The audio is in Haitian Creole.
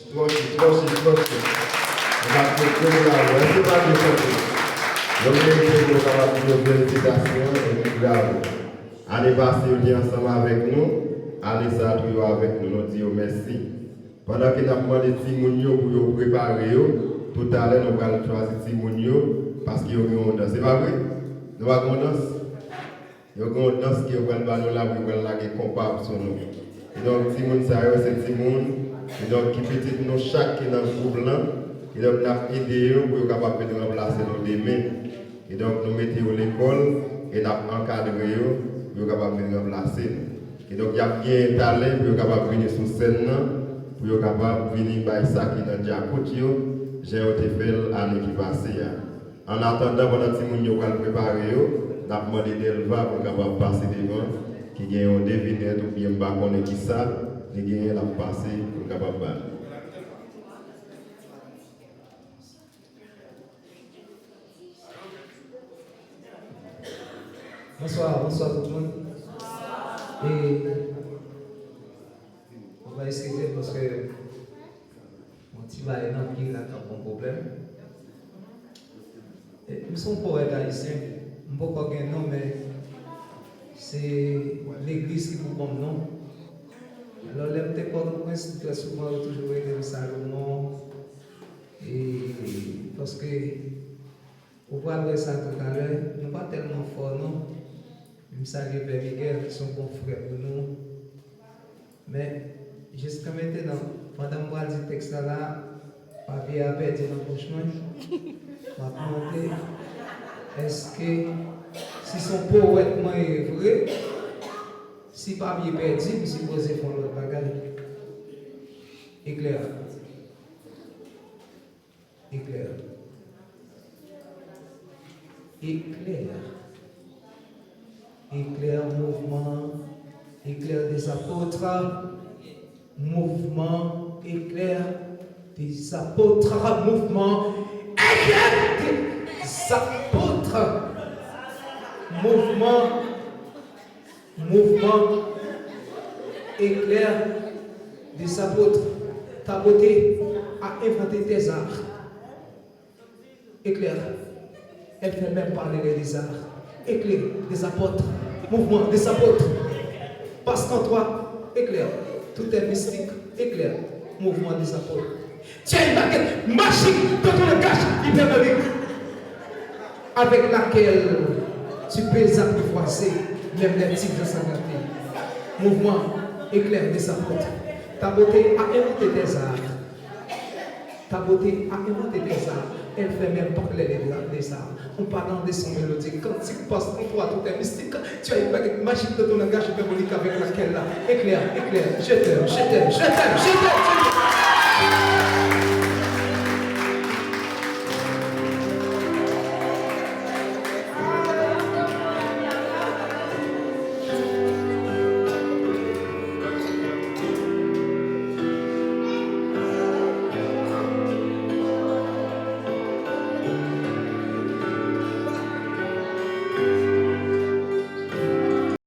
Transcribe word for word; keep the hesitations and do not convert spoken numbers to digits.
Twò chik, twò chik, twò chik. Nou pa t kote bravo. Èske pa byen chante? Yo merite pou yo kapab di yo felisitasyon epi bravo. Ane pase, yo te ansanm avèk nou. Ane sa a tou, yo avèk nou. Nou di yo mèsi. Pandan ke n ap mande timoun yo pou yo prepare yo, toutalè, nou pral chwazi timoun yo, paske yo gen yon dans. Se pa vre? Nou pa gen yon dans? Yo gen yon dans ke yo pral ba nou la, pou yo pral lage konpa sou nou. Kidonk, timoun sa yo, se timoun, kidonk, ki pitit nou chak ki nan gwoup lan, kidonk, n ap ede yo pou yo kapab vin ranplase nou demen. Kidonk, nou mete yo lekòl e n ap ankadre yo pou yo kapab vin ranplase nou. Kidonk, y ap genyen talè pou yo kapab vini sou sèn nan, pou yo kapab vini bay sa ki nan djakout yo, jan yo te fè l ane ki pase a. Annatandan, pandan timoun yo pral prepare yo, n ap mande Delva pou l kapab pase devan, ki gen yon devinèt oubyen m pa konnen kisa li genyen l ap pase pou l kapab ba nou. Bonswa, bonswa tout moun. E, mwen va eskize paske yon ti bagay nan pye la k ap ban pwoblèm. E, m se yon powèt ayisyen. M poko gen non, men se legliz ki pou ban m non. Alò, lè m te Pòtoprens, trè souvan, yo toujou rele m Salomon. E, paske, ou pral wè sa toutalè, nou pa tèlman fò non. M salye Pè Miguel, se yon bon frè pou nou. Men, jiskamentnan, pandan m pral di tèks la la, papye a pèdi nan pòch mwen. M ap mande, èske, si se yon powèt mwen ye vre, si papye pèdi, m sipoze fè yon lòt bagay. Eklè. Eklè. Eklè. Eklè, mouvman Eklè dé Zapot. Mouvman Eklè dé Zapot. Mouvman Eklè dé Zapot. Mouvman Mouvman Éclair des apôtres, Taboté a inventé des arts. Éclair, elle fait même parler les lézards. Éclair des apôtres, mouvement des apôtres, passe-temps trois, éclair, tout est mystique, éclair, mouvement des apôtres. Tu as une baguette magique dans ton langage hyperbolique. Avec laquelle tu peux apprivoiser même les tigres ensanglantés. Mouvement Éclair des apôtres. Taboté a inventé des arts. Taboté a inventé des arts. Elle fait même parler les, les arts. En parlant de son mélodie, cantique, passe-temps trois, tout est mystique. Tu as une baguette magique dans ton langage hyperbolique avec laquelle là, éclair, éclair, je t'aime, je t'aime, je t'aime, je t'aime, je t'aime.